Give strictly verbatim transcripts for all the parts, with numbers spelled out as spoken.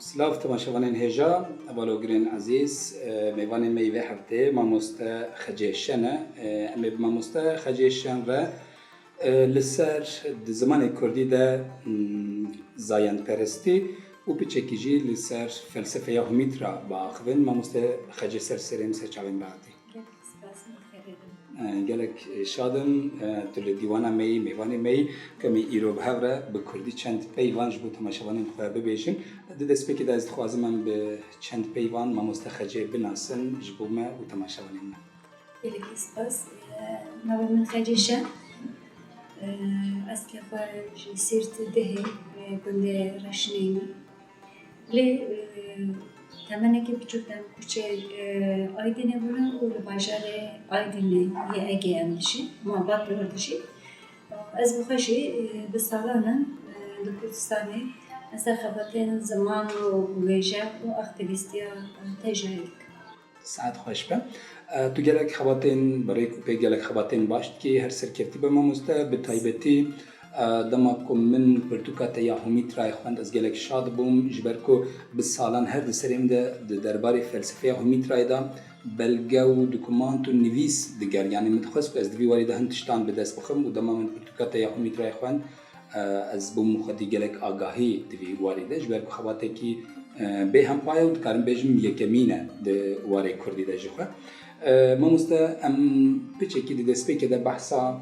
Silav temaşevanên hêja, hevalogirên ezîz, e, mêvanê me yê vê heftê mamoste Xecê Şen e. E, em ê bi mamoste Xecê Şen re, e, li ser di zimanê kurdî de, hmm, zayendperestî û piçekî jî li ser felsefeya Humît re biaxivin. Mamoste Xecê, ser serê min, ser çavên min hatî. Gelek spas, min xêr dibim. E, gelek şad im, e, tu li dîwana me yî, mêvanê me yî, ku em ê îro bi hev re bi kurdî çend peyvan ji bo temaşevanên xwe bibêjin. Di destpêkê de ez dixwazim em bi çend peyvan mamoste Xecê binasin ji bo me û temaşevanên me. Gelekî spas. E, navê min Xecê Şen. E, ez kê xwe ji Sîrt Dihê, e, gundê Reşinê me. Lê, e, temenekî biçûk dem koçê, e, Aydinê bûne û li bajarê Aydinê yê Egeyê em dijî, malbat li wir dijî. Ez bi xwe jî, e, bi salan im, e, li Kurdistanê li ser xebatên ziman û wêje û aktîvîstiya, e, têjayî dikim. Saet xweş be. E, tu gelek xebatên bi rêk û pêk, gelek xebatên baş dikî, her serkevtî be mamoste. Bi taybetî, e, dema ku min pirtûka te ya Humît Rayê xwend, ez gelek şad bûm, ji ber ku bi salan her di serê min de di derbarê felsefeya Humît Rayê de belge û dokûmant û nivîs diger. Yanî min dixwest ku ez di vî warî de hin tiştan bi dest bixim û dema min pirtûka te ya Humît Rayê xwend, e, ez bûm xwedî gelek agahî di vî warî de, ji ber ku xebatekî, e, bê hempa ye û dikarim bêjim yekemîn e di warê kurdî de ji xwe. E, mamoste, em piçekî di destpêkê de behsa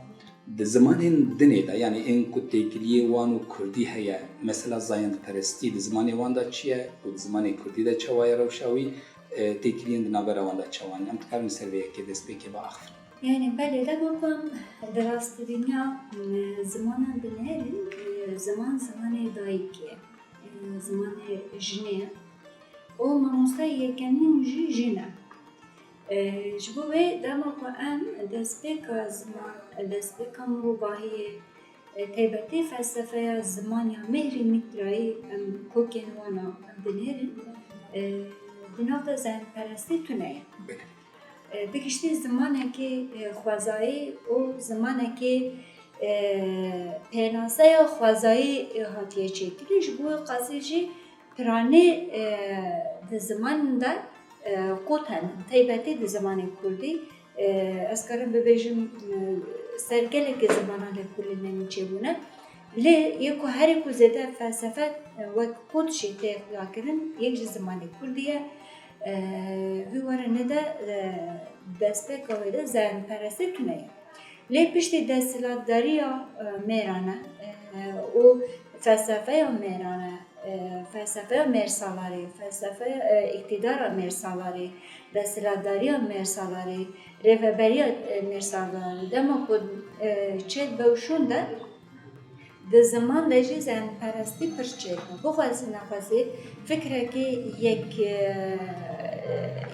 di zimanên dinê de, yanî ên ku têkiliyê wan û kurdî heye, mesela zayendperestî di zimanê wan de çi ye û di zimanê kurdî de çawa ye rewşa wî, e, têkiliyên di navbera wan de çawa ne? Em dikarin li ser vê yekê destpêkê biaxivin. Yanî belê, dema ku em di rastbîniya, e, zimanan dinêrin, e, ziman zimanê dayikê ye, e, zimanê jinê ye. Û mamoste yekemîn jî jin e. E, ji bo wê dema ku em destpêka ziman, destpêka mirovahiyê, e, taybetî felsefeya ziman ya Mehrî Mîtrayî em kokên wan a em dinêrin, e, di nav de zayendperestî tune ye. Belê. E, bi giştî zimanekî, e, xwezayî û zimanekî, e, pênaseya xwezayî, e, hatiye çêkirin. Ji bo wê qasî jî piranî, e, di ziman de, e, qut hene. Taybetî di zimanê kurdî, e, ez karim bibêjim, e, ser gelekî zimanan lêkolînên çêbûne. Lê yê ku herî ku zêde felsefe, e, wek qut jî tê xuyakirin, yek ji zimanê kurdî ye. E, vî warî de, e, destpêka wê de zayendperestî tune ye. Lê piştî desthilatdariya, e, mêrane, e, û felsefeya mêrane, e, felsefeya mêrsalarê, felsefeya, e, îktîdara mêrsalarê, desthilatdariya mêrsalarê, rêveberiya, e, mêrsalarê, dema ku, e, çêdibe û şûnde, di ziman de jî zayendperestî pir çêdibe. Bixwazî nexwazî fikrekî yek, e,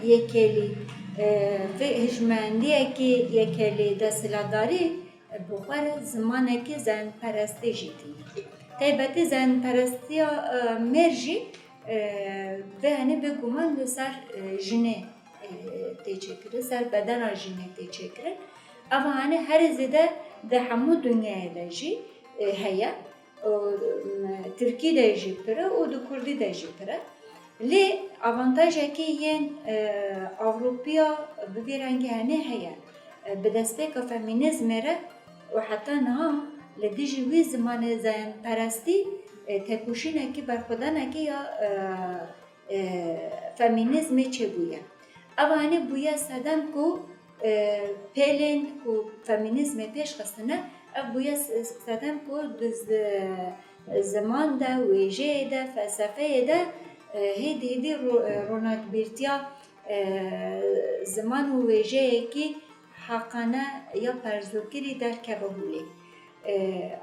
yekêlî, e, fi-, hijmendiyekî yekêlî desthilatdarî, e, bi xwe re zimanekî zayendperestî jî tîne. Taybetî zayendperestiya, e, mêr jî, e, vê henî bêguman li ser, e, jinê, e, tê çêkirin, ser bedena jinê tê çêkirin. Eva hanê herî zêde di hemû dinyayê de jî, e, heye. Û, m, tirkî de jî pir e û di kurdî de jî pir e. Lê avantajekî yên, e, Ewropiya bi vî rengî henê heye. E, bi destpêka femînîzmê re û heta niha li dijî wî zimanê zayendperestî, e, tekoşînekî, berxwedanekî ya, e, e, femînîzmê çêbûye. Ev anî bûye sedem ku, e, pêlên ku femînîzmê pêş xistine, ev bûye se-, sedem ku di zi-, ziman de, wêjeyê de, felsefeyê de, e, hêdî hêdî ro-, e, ronakbîrtiya, e, ziman û wêjeyekî heqane ya perzokirî derkeve holê. E,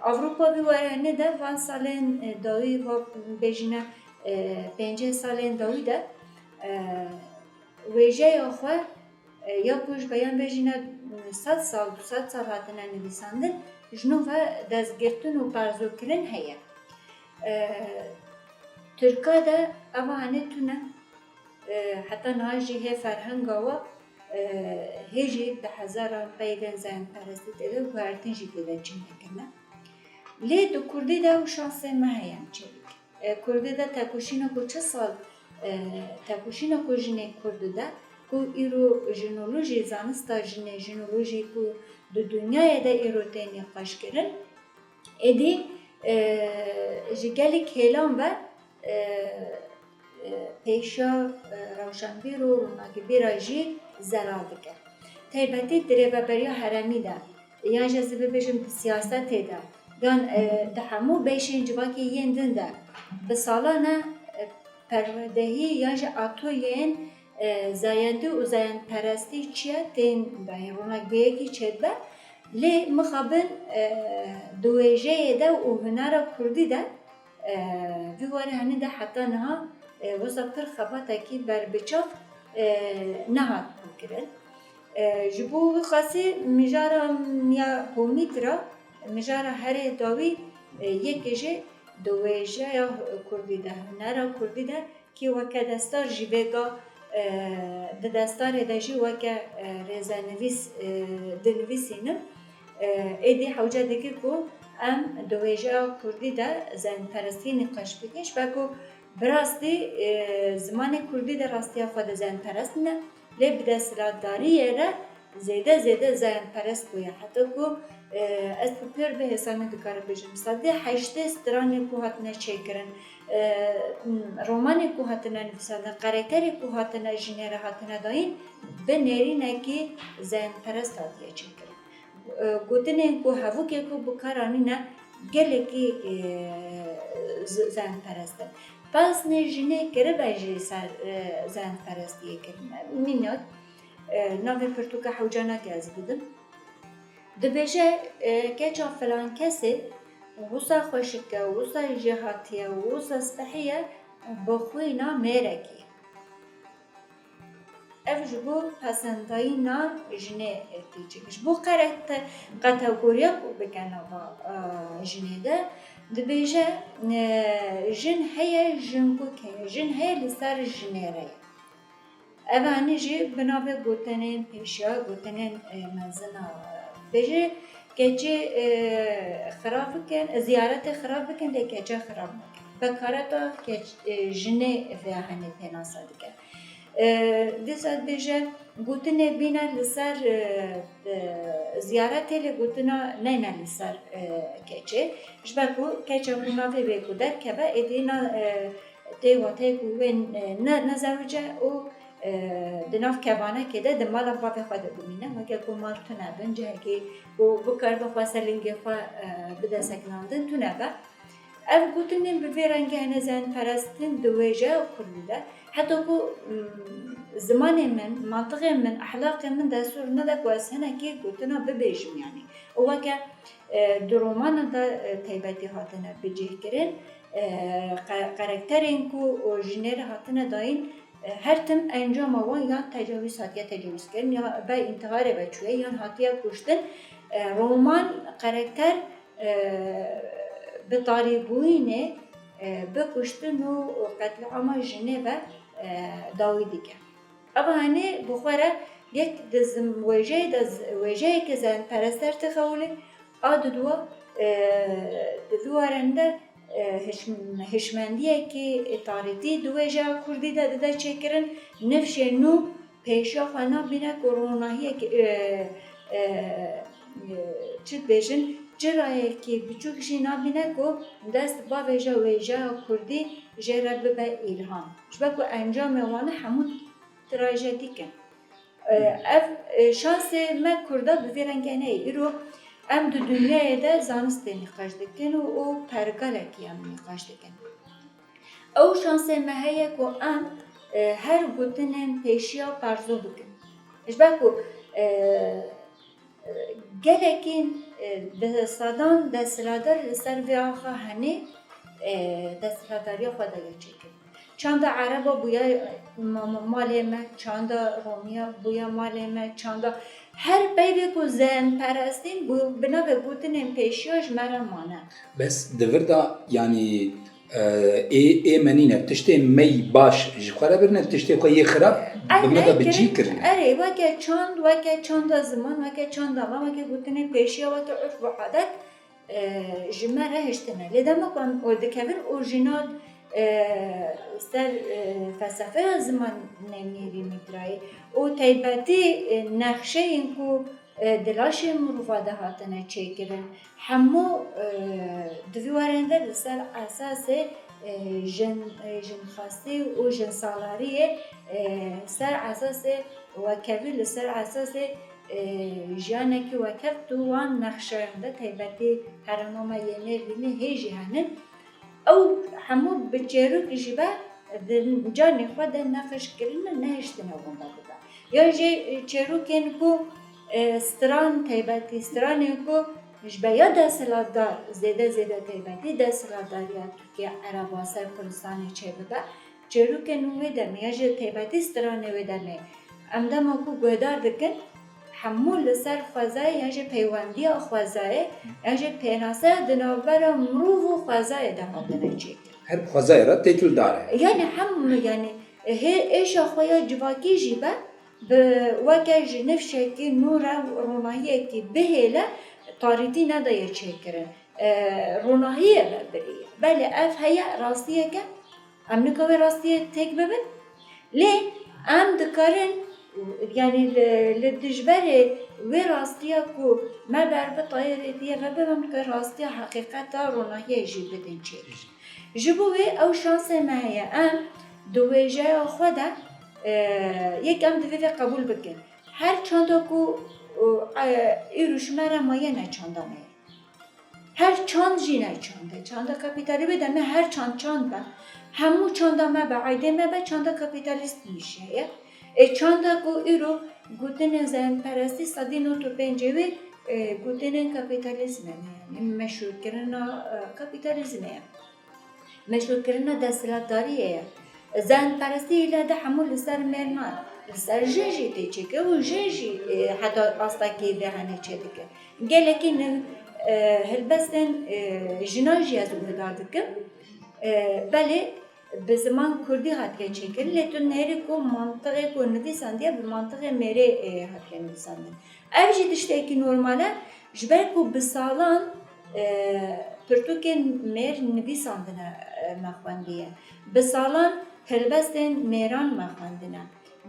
Ewropa vî warî de van salên, e, dawî, va bêjine, e, pêncî salên dawî de, e, wêjeya xwe, e, ya ku ji beyan bêjine, e, sed sal, du sed sal hatine nivîsandin, ji nû ve destgirtin û perzokirin heye. E, Tirka de eva hanê tune. E, heta niha jî hê ferhenga we, e, hê jî di hezaran peyvên zayendperestî tê de guhertin jî tê de çênekirine. Lê di kurdî de ew şansê me heye em çê bikin. E, Kurdî de tekoşîna ku çi sal, e, tekoşîna ku jinê Kurdî de, ku îro jinolojî, zanista jinê, jinolojî ku di dinyayê de îro tê nîqaşkirin, êdî, e, ji gelek hêlan ve, e, e, pêşiya, e, rewşenbîr û ronakbîra jî zelal dike. Taybetî di rêveberiya herêmî de, yan jî ez ê bibêjim di siyasetê de, yan, e, di hemû beşên civakê yên din de bi salan e, e, perwerdehî yan jî atolyeyên, e, zayendî û zayendperestî çi ye tên dayîn, ronakbêyekî çêdibe. Lê mixabin, e, di wêjeyê de û hunera kurdî de, e, vî warê henî de heta niha, e, wisa pir xebatekî berbiçav, e, nehat kirin. E, ji bo wî xasî mijara ya komît re, mijara herê dawî, e, yekê jî di wêjeya kurdî de, hunera kurdî de kî weke destar jî vêga, e, di destarê de jî weke, e, rêzenivîs, e, dinivîsînim. E, êdî hewce dike ku em di wêjeya kurdî de zayendperestî nîqaş bikin, ji ber ku bi rastî, e, zimanê kurdî de rastiya xwe de zayendperest ne, lê bi desthilatdariyê re zêde zêde zayendperest bûye. Heta ku, e, ez bi pêr bi hêsanê dikarim bêjim, sedê heştê stranê ku hatine çêkirin, e, romanê ku hatine nivîsandin, karakterê ku hatine jinê re hatine dayîn, bi nêrînekî zayendperest hatiye çêkirin. E, gotinên ku hevokê ku bi kar anîne gelekî, e, z-, zayendperest in. Pesnê jinê kiribe jî ser, e, zayendperestiyê kirine. Mînak, e, navê pirtûka hewce nake ez bidim. Dibêje, e, keça filan kesê wisa xweşik e, wisa jêhatî ye, wisa spehî ye, bi xwîna mêrekî. Ev ji bo pesendayîna jinê tê çêkirin. Ji bo qere-, te-, kategoriya ku bike nava, e, jinê de, dibêje, e, jin heye, jin bûk heye, jin heye li ser jinê re ye. Ev anî jî bi navê gotinên pêşiya, gotinên, e, mezin a. Bêje, keçê, e, xirab bikin, ziyaretê xirab bikin, lê keçe xirab nekin. Bekareta keç-, e, jinê vê henê pênase dike. E, dîsa dibêje, gotinê bîne li ser, e, e, ziyaretê, lê gotina neyne li ser, e, keçê. Ji ber ku keçe ku navê wê ku derkeve, êdî na, e, tê wateyê ku wê ne, ne, nezewice û, e, di nav kevanekê de di mala bavê xwe de bimîne. Weke ku mal tune bin, cihekî ku bikaribe xwe ser lingê xwe, e, bide sekinandin, tune be. Ev gotinên bi vê rengî hene zayendperestî di wêjeya kurdî de. Heta ku, mm, zimanê min, mantiqê min, ehlaqê min destûr nede ku ez hinekî gotina bibêjim, yanî. Û weke, e, di romanan de, e, taybetî hatine bicihkirin, e, qe-, karakterên ku, o, jinê re hatine dayîn, e, her tim encama wan ya tecawîz hatiye tecawîzkirin, ya be întiharê ve çûye, yan hatiye kuştin. E, roman karakter e, bi tarîbûyînê, e, bi kuştin û qetlîama jinê ve, e, dawî dike. Eva henê bi xwe re yek di zim-, wêjeyê de z-, wêjeyeke zayendperest dertixewilî, a diduwa, e, di vî warên de, e, hişm-, hişmendiyekî tarîtî di wêjeya kurdî de dide çêkirin, nifşên nû pêşiya xwe nabîne ku ronahiyekî, e, e, e, çi dibêjin, çirayekî biçûk jî nabîne ku dest bavêje wêjeya kurdî jê re bibe îlham. Ji ber ku encamê wan hemû trajedîk in. E, ev, e, şansê me kurda bi vî rengê hene. Îro em di dinyayê de zanistê nîqaş dikin û, û pergalekî em nîqaş dikin. Ew şansê me heye ku em, e, her gotinên pêşiya perzo bikin. Ji ber ku, e, e, gelekî, e, bi sedan desthilatdar li ser vê axa henê, e, desthilatdariya xwe daye çêkirin. Çanda Ereba bûye ma-, ma-, malê me, çanda Romiya bûye malê me, çanda her peyvê ku zayendperestîn bû, bi navê gotinên pêşiya ji me re mane. Bes di vir de, yanî, e, ê, ê me nîne, tiştê me yî baş ji xwe re birine, tiştê xwe yê xirab bi me de bi cî kirine. Erê, weke çand, weke çanda ziman, weke çanda me, weke gotinê pêşiya, weke urf û adet, e, ji me re hiştine. Lê dema ku em o dikevin orjînal, e, ser, e, felsefeya zimanê Mêrî Mîtrayê û taybetî, e, nexşeyên ku, e, di laşê mirova de hatine çêkirin. Hemû, e, di vî warên de li ser esasê, e, jin, e, jinxwastî û jinsalariyê, e, ser esasê wekevî, li ser esasê, e, jiyanekî wekhev tu wan nexşeyan de taybetî herêma me yê Mêrdînê hê jî henin. Ew hemû bi çêrokî jî be di canê xwe de nexş kirine, nehiştine winda bibe. Ya jî çêrokên ku, e, stran taybetî, stranên ku ji be ya desthilatdar, zêde zêde taybetî desthilatdariya Tirkiye Ereba ser Kurdistanê çêbibe. Çêrokên wê demê ya jî taybetî stranê wê demê, em dema ku guhdar dikin, hemû li ser xwezayê yan jî peywendiya xwezayê yan jî pênaseya di navbera mirov û xwezayê de hatine çêkirin. Her bi xwezayê re têkildar e. Yani hem, yani hê êşa xwe ya civakî jî be, bi weke ji nifşekî nû re ronahiyekî bihêle, tarîtî nedaye çêkirin. E, ronahiyê ve birî. Belê ev heye, rastiyeke, em nika wê rastiyê têk bibin. Lê em dikarin, yani li, li dijberê wê rastiya ku me ber bi tayê rêtiye ve bibin, em dikarin rastiya heqîqeta ronahiyê jî bidin çêk. Ji bo wê ew şansê me heye, em di wêjeya xwe de, e, yek em divê vê qebûl bikin. Her çanda ku, e, îro ji me re maye ne çanda me ye. Her çand jî ne çand e. Çanda kapîtalî bide me her çand çand be. Hemû çanda me be, aydê me be, çanda kapîtalîst jî heye. Ê çanda ku îro gotinên zayendperestî sedî nod û pêncê wê, e, gotinên kapîtalîzmê ne, yani meşrûkirina, e, kapîtalîzmê ye. Meşrûkirina desthilatdariyê ye. Zayendperestî île de hemû li ser mêrnan, li ser jin jî tê çêkir û jin jî, e, heta astekî vê henê çêdike. Gelekî niv-, e, helbestên, e, jinan jî ez guhdar dikim. E, belê bi ziman kurdî hatiye çêkirin, lê tu nêrî ku mantiqê ku nivîsandiye bi mantiqê mêrê, e, hatiye nivîsandin. Ev jî tiştekî normal e, ji ber ku bi salan, e, pirtûkên mêr nivîsandine, e, me xwendiye. Bi salan helbestên mêran me xwendine.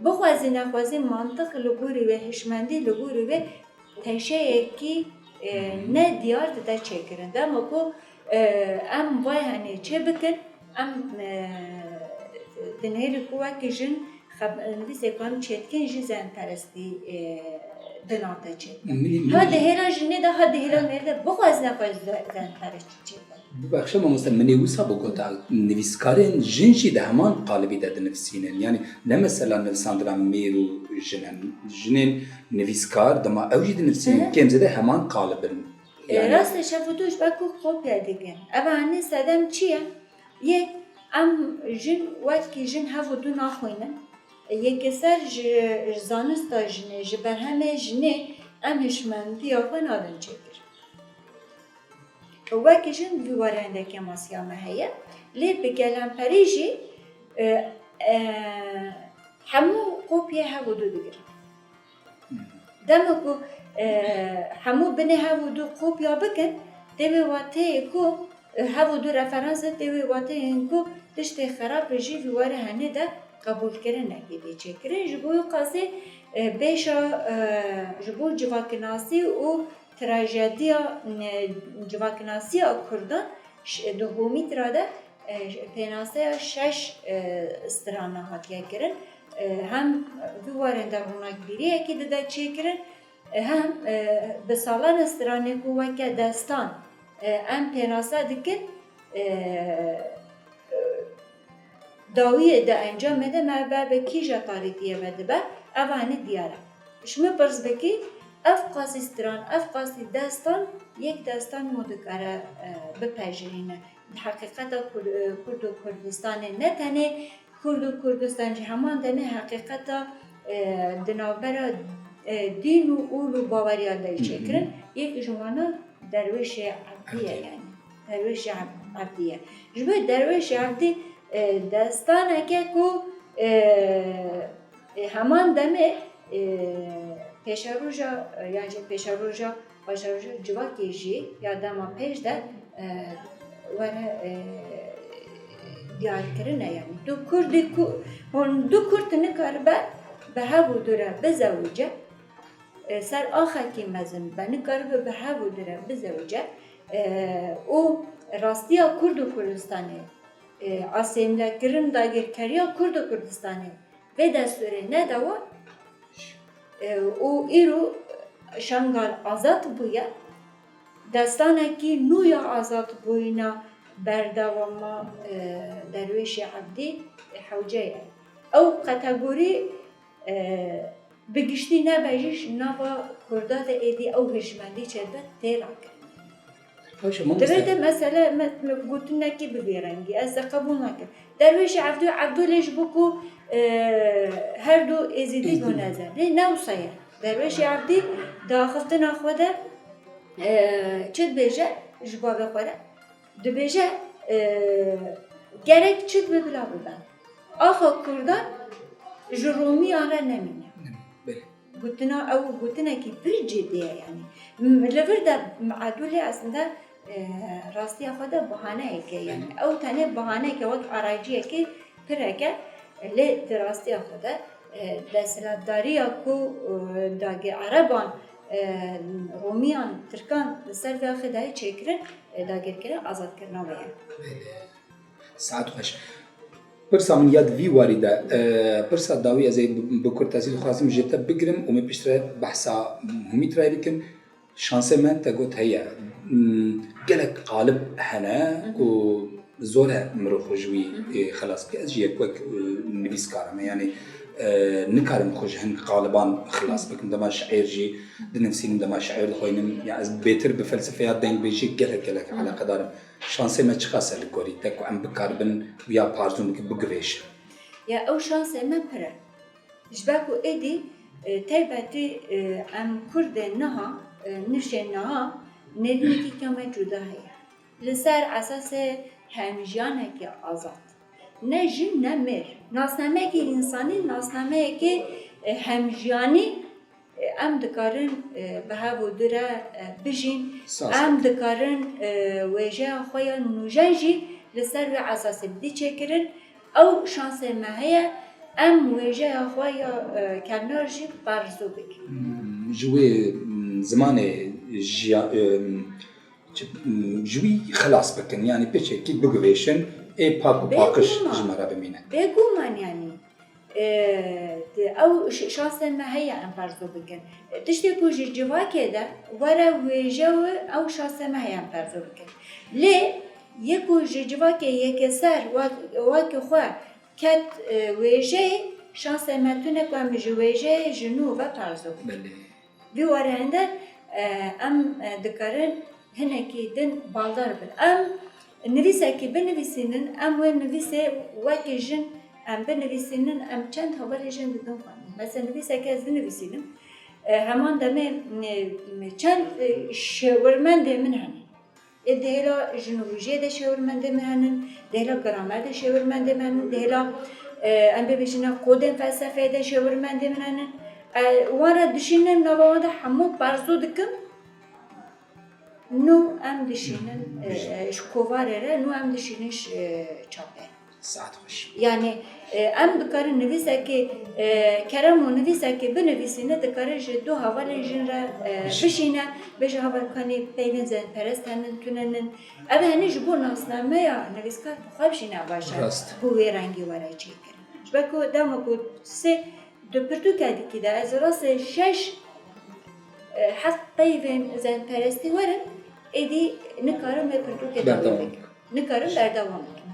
Bixwazî nexwazî mantiq li gorî wê, hişmendî li gorî wê teşeyekî, e, ne diyar dide çêkirin. Dema ku, e, em vay henê çê bikin, em, e, di nêrî ku wekî jin xeb-, nivîsê ku em çêdikin jî zayendperestî, e, di nav de çêdikin. Min, min Ha di hêla jinê de, ha di hêla mêrê de bixwazî nexwazî zayendperestî çêdikin. Bibexşe mamoste, min ê wisa bigota, nivîskarên jin jî di heman qalibî de dinivîsînin. Yani ne mesela nivîsandina mêr û jin in. Jinên nivîskar dema ew jî dinivîsînin, Hı hı. kêm zêde heman qalib in. E, Yani rast e, şev û tu ji ber ku kopya dikin. Eva henî sedem çi ye? Yek, em jin wekî jin hev û du naxwînin. Yekê ser ji, ji zanista jinê, ji berhemê jinê em hişmendiya xwe nadin çêkir. Wekî jin vî were hindek kêmasiya me heye, lê bi gelemperî jî, e, e, hemû kopyê hev û du digirin. Dema ku, e, hemû binê hev û du kopya bikin, tê wê wateyê ku, e, hev û du referans e, tê wê wateyên ku tiştê xerab e jî vî were henê de qebûlkirinekê tê çêkirin. Ji bo wî qasê, e, bêşa, e, ji bo civakinasî û trajediya, e, civakinasiya Kurdan ş-, di Homîtra de, e, pênaseya şeş, e, strana hatiye kirin. E, hem vî warên de ronakbîriyekî dide çêkirin, e, hem, e, bi salan stranê ku weke destan, e, em pênase dikin, e, e, dawiyê di encamê de me ber bi kîja tarîtiyê ve dibe, ev anî diyar e. Ji min pirs bikî, ev qasî stran, ev qasî destan, yek destan mo dikare, e, bipejirîne? Di heqîqeta Kur-, e, Kurd û Kurdistanê, ne tenê Kurd û Kurdistan jî heman demê heqîqeta, e, di navbera, e, dîn û ûl û baweriya de Hı hı. çêkirin, yek ji wana Derwêşê Evdî ye, Evdî. yani. Derwêşê Ev-, Evdî ye. Ji bo Derwêşê Evdî, e, destaneke ku, e, e, heman demê, e, pêşeroja, e, yan jî pêşeroja, paşeroja civakê jî ya dema pêş de, e, were, e, diyarkirin e, yanî du kurdî ku hûn du kurd nikaribe bi hev û du re bizewice, e, ser axekî mezin be, nikaribe bi hev û du re bizewice, e, û rastiya Kurd û Kurdistanê, e, asîmlekirin, dagirkeriya Kurd û Kurdistanê vê destûrê neda wan, e, û îro Şengal azad bûye, destanekî nû ya azadbûyîna berdewama, e, Derwêşê Evdî, e, hewce ye. Ew kategorî, e, bi giştî nebe jî ji nava Kurda de êdî ew hişmendî çêdibe tê rakirin. Baş e, Divê mamoste. De mesele me, me gotinekî bi vê rengî, ez de qebûl nakim. Derwêşê Evdî û Evdolê ji bo ku, e, her du Êzidî Êzidî. Gone ze. Lê ne wisa ye. Derwêşê Evdî di axiftina xwe de, e, çi dibêje ji bavê xwe re? Dibêje, e, gerek çi bibe bila bibe. Axa Kurdan ji Romiyan re nemîne. Belê. Gotina ew gotinekî pir cidî ye, yanî. M-, li vir de Evdolê aslında, e, rastiya xwe de bahaneyek e, yanî. Belê. Ew tenê bahaneyek e, wek arayiciyekê pirek e, lê di rastiya xwe de, e, desthilatdariya ku, e, dagir Ereban, e, Romiyan, Tirkan li ser vê axê dayê çêkirin, e, dagirkirin, azadkirina wê ye. Belê. Saet xweş. Pirsa min ya di vî warî de, e, pirsa dawî ez ê bi, bi kurtezî dixwazim ji te bigirim û min piştre behsa Humîtrayê bikim. Şansê me te got heye. Hmm, gelek qalib hene Hı hı. ku zor e mirov xwe ji wî, Hı hı. e, xelas bike. Ez jî yek wek, e, nivîskar me. Yanî, e, nikarim xwe ji hin qaliban xilas bikim. Dema şiîr jî dinivîsînim, dema şiîr dixwînim. Ya ez bêtir bi felsefeya dengbêjiyê gelek, gelek Hı. eleqedar im. Şansê me çiqas e li gorî te ku em bikaribin wiya parzûn bikin, biguvêşin? Ya ew şansê me pir e. Ji ber ku êdî, e, taybetî, e, em Kurdên niha, e, nişên niha nêrînekî kêm me cuda heye. Li ser esasê hemjiyanekî azad. Ne jin ne mêr. Nasnameyekî însanî, nasnameyekî, e, hemjiyanî, e, em dikarin, e, bi hev û du re, e, bijîn. Saz. Em dikarin, e, wêjeya xwe ya nûjen jî li ser wê esasê bidî çêkirin. Ew şansê me heye, em wêjeya xwe ya, e, kevnar jî parzo bikin. Hmm, ji wê, hmm, zimanê jiya-, e, çi, ji wî xilas bikin, yanî piçekî biguvêşin, ê pak û paqiş Bêguman. Ji me re bimîne. Bêguman, yanî, e, di, ew ş-, şansên me heye em perzo bikin. Tiştê ku ji civakê de were wêje û ew şansên me heye em perzo bikin. Lê yê ku ji civakê yekê ser wek, wekî xwe ket, e, wêjeyê, şansê me tune ku em ji wêjeyê ji nû ve perzo bikin. Belê. Vî wareyên de, e, em, e, dikarin hinekî din baldar bin. Em nivîsekî binivîsînin, em wê nivîsê wekî jin em binivîsînin, em çend hevalê jin didin xwendin. Mesela nivîsekê ez binivîsînim, e, heman demê, e, çend, e, şêwirmendê min hene. Ê di hêla jinûbûjiyê de şêwirmendê min henin, di hêla gramer de şêwirmendê min henin, di hêla, e, em bibêjine kodên felsefeyê de şêwirmendê min henin. E, wan re dişînim, nava wan de hemû perzo dikim. Nû em dişînin, e, ji kovarê re, nû em dişînin ji, e, çapê. Saet xweş. Yanî, e, em dikarin nivîsekê, e, kerem û nivîsekê binivîsîne, dikare ji du hevalên jin re, e, Ji- bişîne, bêje heval kanî peyvên zêdeperest henin, tune nin. Ev henî ji bo nasnameya nivîskar bi xwe jî ne baş e Rast. Ku wê rengî were çêkirin. Ji ber ku dema ku sê di pirtûkekî de ez rastê şeş, e, heft peyvên zêdeperestî werin, êdî nikarim vê pirtûkê dawî Berdewam. Bikim. Nikarim berdewam bikim.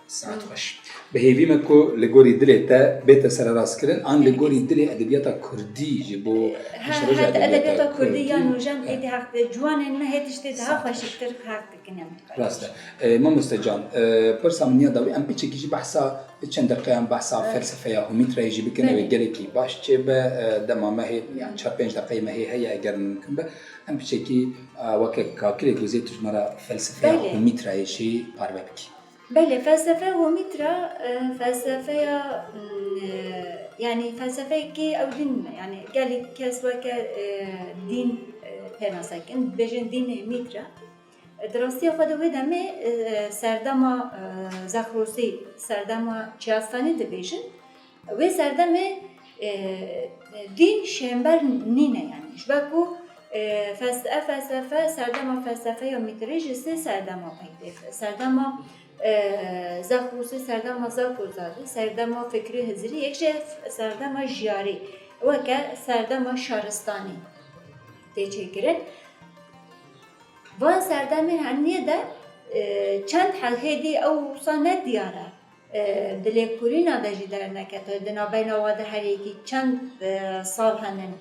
Saet xweş. Bi hêvî me ku li gorî dilê te bête sererastkirin, an li gorî dilê edebiyata kurdî ji bo He, pêşroja her edebiyata edebiyata kurdî ya kurdî. Nûjen He. Êdî heq de ciwanên me hê tiştê daha Saet xweş. Xweşiktir heq dikin em dikarin. Rast e. E, mamoste can, e, pirsa min ya dawî, em piçekî jî behsa, çend deqeyan behsa He. Felsefeya Humîtrayê jî bikin, Belê. Ew ê gelekî baş çêbe, e, dema me hê, yan çar pênc deqeyê me hê heye eger mimkin be. Em piçekî, e, weke kakirê ku zê tu ji me re felsefeya Belê. Humîtrayê jî parve bikî. Belê, felsefe Homîtra, e, felsefeya, mm, e, yanî felsefeyekî ew dîn, yanî gelek kes weke, e, dîn, e, pê nas dikin, dibêjin dînê Mîtra. Di rastiya xwe de wê demê, e, serdema, e, Zexrosî, serdema Çiyastanî dibêjin. Wê serdemê, e, dîn şênber nîne, yanî ji ber ku, e, fes-, ev felsefe, serdema felsefeya Mîtrê ji sê serdema peyv tê. Serdema, e, Zexrosî, serdema Zakozazî, serdema fikrî Hizirî, yek jî serdema Jiyarî, weke serdema Şaristanî tê çêkirin. Van serdemên hemiyê de, e, çend hezhê dî ew wisa ne diyar e. E, di lêkolîna de jî dernekete. Di navbeyna wa de her yekî çend, e, sal henin,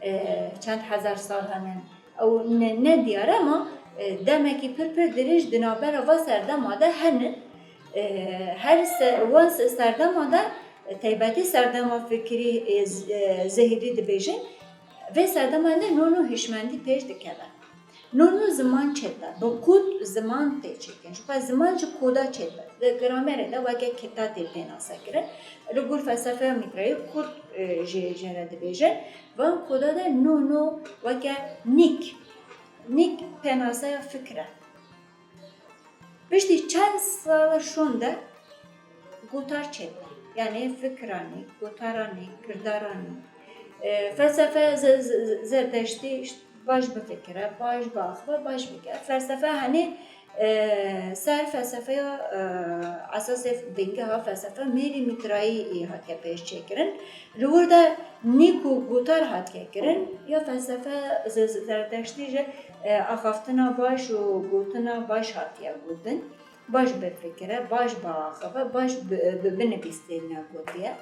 e, çend hezar sal henin. Ew ne, ne diyar e, ama, e, demekî pir pir dirêj di navbera va serdema de henin. E, her se-, wan se-, serdema de, e, taybetî serdema fikrî, e, z-, e, zehîrî dibêjin. Vê serdema de nû nû hişmendî pêş dikeve. Nû nû ziman çêdibe, bi kod ziman tê çêkirin. Ji xwe ziman ji koda çêdibe. Di gramerê de weke kita tê pênasekirin. Li gor felsefeya Mîtreyê kod, e, jê, jê re dibêjin. Van koda de nû nû weke nîk. Nîk pênaseya fikr e. Piştî çend sala şûn de gotar çêdibe. Yanî fikranî, gotaranî, kirdaranî. E, felsefe ze-, ze-, ze-, zerdeştî baş bifikire, baş biaxive, baş bike. Felsefe henî, e, ser felsefeya, e, esasê bingeha felsefe mêrî Mîtrayî hatiye pêş çêkirin. Li wir de nîk û gotar hatiye kirin, ya felsefe ze-, ze-, zerdeştî ji, e, axaftina baş û gotina baş hatiye gotin. Baş bifikire, baş biaxive, baş bi-, bi-, binivîse têne gotiye.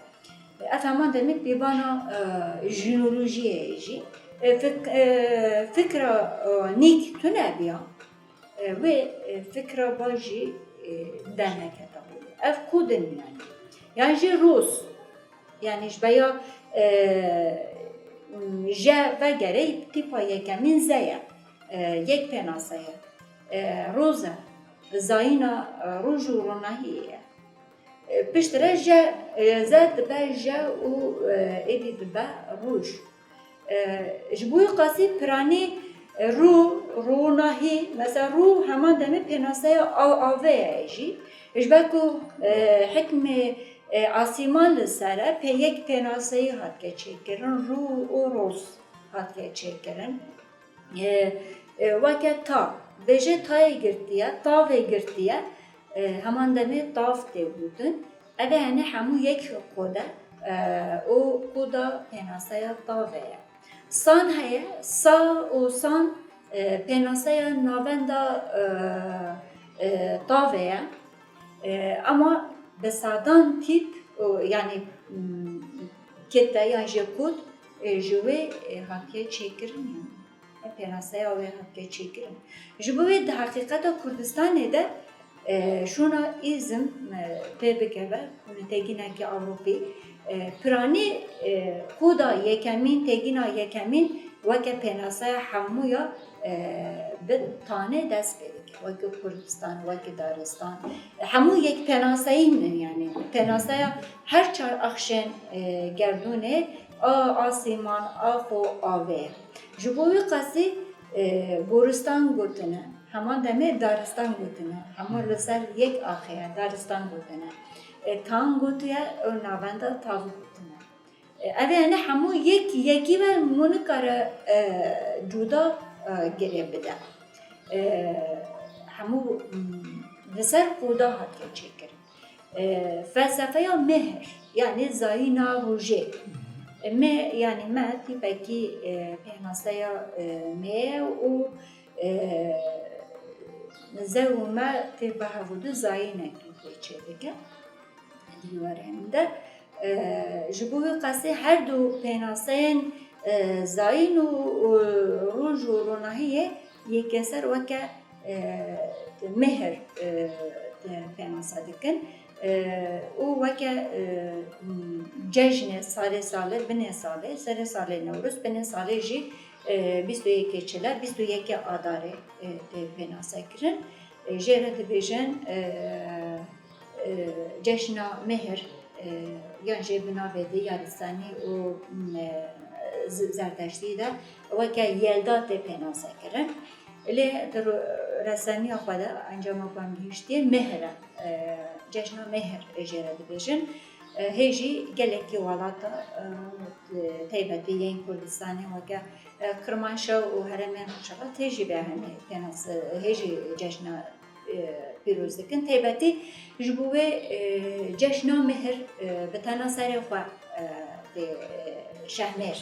Ev heman demê pîvana, e, jînolojiyê ye jî. E, fik-, e, fikra, e, nîk tune biya, e, wê, e, fikra baş jî, e, dernekete holê. Ev kodin yanî. Yan jî roz. Yanî ji beya, e, je vegerê tîpa yekemîn ze ye. E, yek pênase ye. E, roz e. Zayîna, e, roj û ronahiyê ye. E, piştre je, e, ze dibe je û, e, êdî dibe roj. E, ji bo wî qasî piranî, e, rû, ronahî, mesela rû heman demê pênaseya a-, avê ye jî. Ji ber ku, e, hikmê, e, asîman li ser e, pê yek pênaseyî hatike çêkirin, rû û roz hatike çêkirin. E, e, weke ta, bêje tayê girtiye, tavê girtiye, e, heman demê tav tê gotin. Ev ê henê hemû yek kod e, e, û koda pênaseya tavê ye. San heye, sa û san, e, pênaseya navenda, e, e, tavê ye. E, ama bi sedan tîp, û, yanî, m, kite yan jê kod, e, ji wê, e, hatiye çêkirin, yanî. Pênaseya wê hatiye çêkirin. Ji bo wê di heqîqeta Kurdistanê de, e, şûna îzm, e, pê bikeve, têgînekî Ewropî, e, piranî, e, koda yekemîn, têgîna yekemîn weke pênaseya hemûya, e, bi tanê dest pê dike. Weke Kurdistan, weke daristan. Hemû yek pênaseyî ne, yanî pênaseya her çar axşên, e, gerdûnê, a asîman, a xwe, avê. Ji bo wî qasî, e, goristan gotine, heman demê daristan gotine, hemû li ser yek axê ye, daristan gotine. E, tan gotiye û navenda tav gotine. E, ev ê hene hemû yek yekî ve hûn nikare, e, cuda, e, girê bide. E, hemû, mm, li ser koda hatiye çêkirin. E, felsefeya mehr, yanî zayîna rojê. E, me, yanî me tîpekî, e, pênaseya, e, me ye û, e, ze û me tê bi hev û du zayînekî tê çêdike di warên de. E, ji bo wî qasê her du pênaseyên, e, zayîn û, û roj û ronahiyê yekî ser weke, e, mehr, e, pênase dikin. E, û weke, e, cejnê sarê salê, binê salê, serê salê Newroz, binê salê jî, e, bîst û yekê Çile, bîst û yekê Adarê, e, tê pênase kirin. E, jê re dibêjin, e, e, Ceşna Mehr, e, yan jê bi navê di Yaristanî û, e, Z-, Zerdeştî de weke Yelda tê pênase kirin. Lê di ro-, reseniya xwe de encama ku em gihîştiye Mehr e, e, cejna Mehr jê re dibêjin. E, hê jî gelekî welata e, taybetî yên Kurdistanê weke e, Kirmanşew û herêmên Rojhilat hê jî be hemî têne se- hê jî cejna e, pîroz dikin. Taybetî ji bo wê e, cejna Mehr e, bi tena serê xwe e, tê e, Şehmêr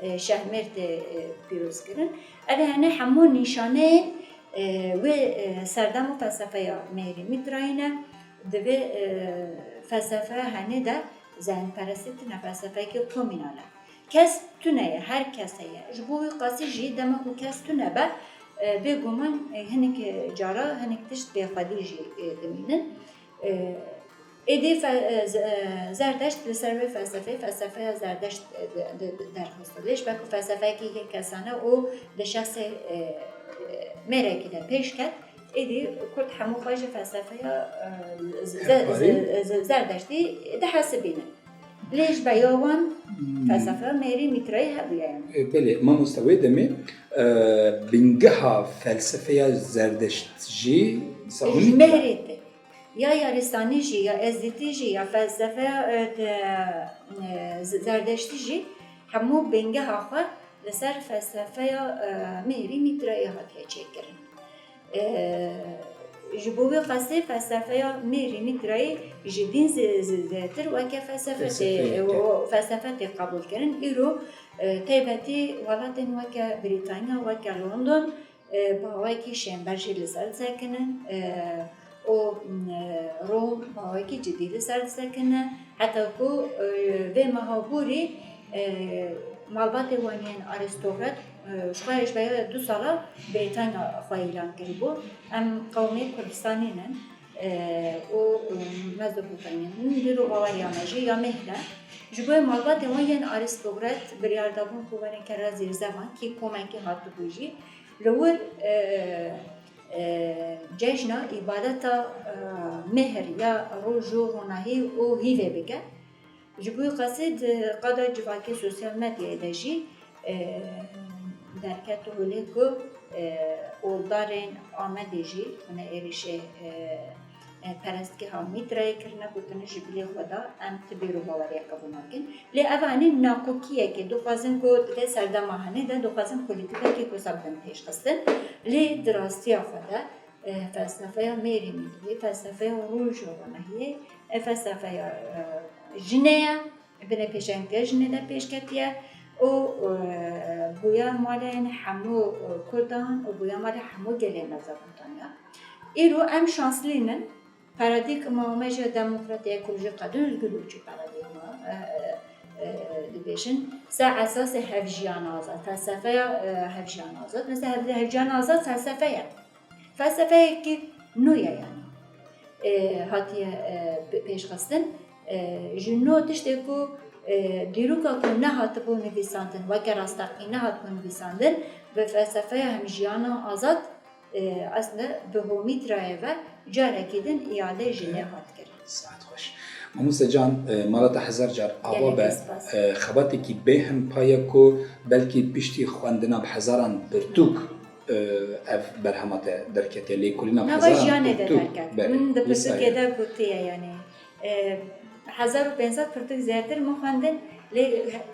e, Şehmêr tê e, pîroz kirin. Ev hene hemû nîşaneyên e, wê e, serdem û felsefeya Mehrî Mîtrayî ne. Di vê e, felsefeya henê de zayendperestî tune, felsefeyekî komînal e. Kes tune ye, her kes heye. Ji bo wî qasî jî dema ku kes tune be, e, bêguman e, hinek cara hinek tişt bêxwedî jî e, dimînin. E, Êdî fe- e, z- e, Zerdeşt li ser wê felsefeyê, felsefeya Zerdeşt e, de- de- derxist. Lê ji ber ku felsefeyekî yek kesane û di şexsê e, e, mêrekî de pêş ket, êdî Kurd hemû xwe ji felsefeya e, z- z- Hevkarî? z- z- Zerdeştî dihesibînin. Lê ji ber ya wan Hmm. felsefeya Mêrî Mîtrayî hebûye yani. E, belê, mamoste, wê demê e, bingeha felsefeya Zerdeşt jî Ji Sahûnî Mehrê tê. Ya Yaristanî jî, ya Ezdîtî jî, ya felsefeya e, de, e, Z- Zerdeştî jî hemû bingeha xwe li ser felsefeya e, Mêrî Mîtrayî hatiye çêkirin. E, Ji bo wê qasê felsefeya Mêrî Mîtrayî ji dîn zi- zi- zêdetir weke felsefe tê, Felsefe yeke. o felsefe tê qebûl kirin. Îro e, taybetî welatên weke Brîtanya, weke London, e, bi awayekî şênber jî li ser disekinin, e, û, e, Rom bi awayekî cidî li ser disekine. Heta ku e, vê meha borî e, malbatê wan yên arîstokrat e, ji xwe ji vê du sala Brîtanya xwe îlan kiribû. Em qewmê Kurdistanî ne e, û e, Mezopotamya. Min dîr û baweriya me jî ya Mêhr e. Ji bo malbatê wan yên arîstokrat biryar dabûn ku werin kera zêrzevan, kî komekî hatibû jî, Li wir e, e, cejna îbadeta e, Mehr ya roj û ronahî û hîvê bike. Ji bo qasê di qada civakê sosyal medyayê de jî e, derket holê ku e, oldarên Amedê jî tune êrişê e, e, perestgeha Mîtrayê kirine, gotine ji bilê xwe da em ti bîr û baweriyeke bo nakin. Lê ev anî nakokiyekê, dixwazin ku di vê serdema henê de dixwazin polîtîkekê ku wisa bidin pêşxistin. Lê di rastiya xwe de e, felsefeya Mêrî Mîtrayî, felsefeya roj û ronahiyê, e, felsefeya e, jinê ye, binepêşangtiya jinê de pêş ketiye û e, bûya malên hemû e, Kurdan û bûya malê hemû gelê Mezopotamya. Îro em şanslî nin, Paradîgma me ji demokratî, ekolojî, qadin özgürlükçü paradîgma e, e, e, dibêjin. Ser esasê hevjiyana azad, felsefeya e, hevjiyana azad. Mesela hev- hevjiyana azad felsefe ye. Felsefeyekî nû ye yani. E, hatiye e, pe- pêşxistin. E, ji no tiştê ku e, dîroka ku nehatibû nivîsandin, weke rastaqî nehatibû nivîsandin, bi felsefeya hemjiyana azad E, aslında bi Homîtrayê ve carekî din îade jinê hat kirin. Saet xweş. Mamoste can, e, mala te hezar car ava be, Gelekî spas. e, xebatekî bê hempa ye ku belkî piştî xwendina bi hezaran pirtûk, e, ev berhema te derketiye, lêkolîna bi Nava hezaran jiyanê de pirtûk. derket. Belê, Min di wisa pirtûkê ye. de gotiye, yani, e, hezar û pênc sed pirtûk zêdetir min xwendin, lê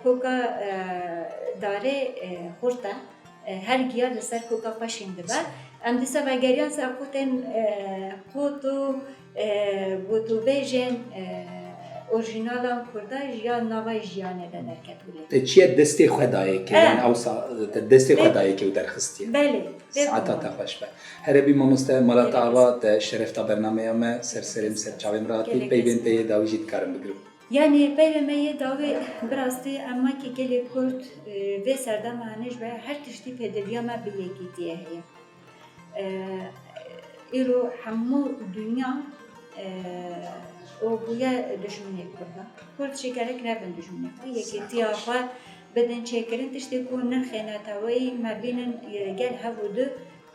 koka, e, darê, e, xurt e. E, her giya li ser koka xwe şîn dibe. Em dîsa vegeriyan ser qotên, e, qot û, e, gotûbêjên, e, orjînalan kurda ji ya nava jiyanê de derketibû lê. Te çiye destê xwe dayê kê, E. yani ewsa te destê xwe Pê- dayê kê û derxistiye. Belê, pê Saeta te xweş be. Here bî mamoste, mala te Gelek ava, te şerefta bernameya me, ser serê min, ser çavê min re hatî, Gelek peyvên te yê dawî jî dikarim bigirim. Yani peyvê me yê dawî bi rastî em wekî gelê Kurd, e, vê serdema henê ji ber her tiştî pêdiviya me bi yekîtiyê heye. E, îro hemû dinya, e, û bûye dijminê Kurdan. Kurd jî gerek nebin dijminê xwe. Yekîtiya xwe bidin çêkirin. Tiştê ku nirxê neteweyî me bînin, e, gel hev û du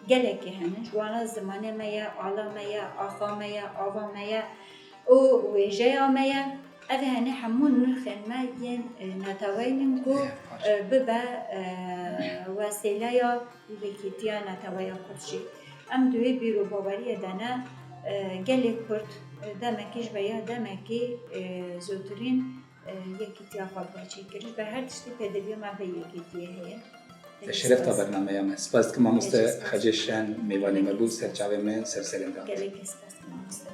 gelekî hene. Ji wana zimanê me ye, ala me ye, axa me ye, ava me ye û wêjeya me ye. Ev hene hemû nirxên me yên, e, neteweyî nin ku, e, bibe, e, wesîleya yekîtiya neteweya Kurd jî. Em di wê bîr û baweriyê de ne, e, gelê Kurd, e, demekê ji vêya demekê, e, zûtirîn, e, yekîtiya xwe bi çêkir. Ji ber her tiştî pêdiviya me vê yekîtiyê heye. Te şeref da bernameya me. Spas dikim mamoste Hecê, spas. Hecê Şen mêvanê me bû, ser çavê me, ser serê me. Gelek spas mamoste.